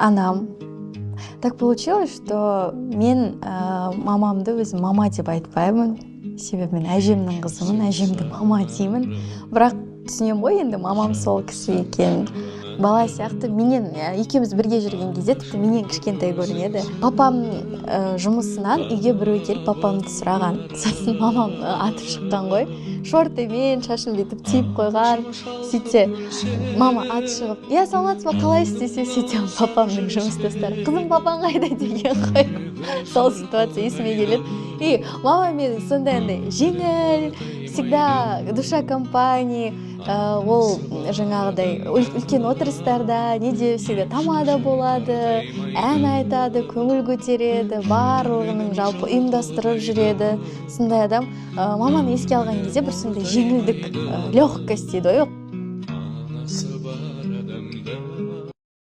Анам. Так получилось, что мен мамамды өзім мама деп айтпаймын, себебі мен әжемнің қызымын, әжемді мама деймін. Бірақ түсінемін ғой енді, мамам сол кісі екенін. Бала сияқты менен, екеуміз бірге жүрген кезде тіпті менен кішкентай көрінеді. Папам жұмысынан үйге біреу келіп, папамды сұраған. Сосын мамам атып шыққан ғой, шортымен, шашын бүйтіп түйіп қойған. Сөйтсе, мама атып шығып: «Иә, саламатсыз ба, қалайсыз?» — десе, сөйтсем, папамның жұмыстастары: «Қызым, папаң қайда?» — деген ғой. Сол ситуация есіме келеді. И мама мен сондай андай жеңіл, всегда душа компании. Ол жаңағыдай үлкен отырыстарда неде всегда тамада болады, ән айтады, көңіл көтереді, барлығының жалпы ұйымдастырып жүреді, сондай адам. Маманы еске алған кезде бір сондай жеңілдік, легкость дейді ғой.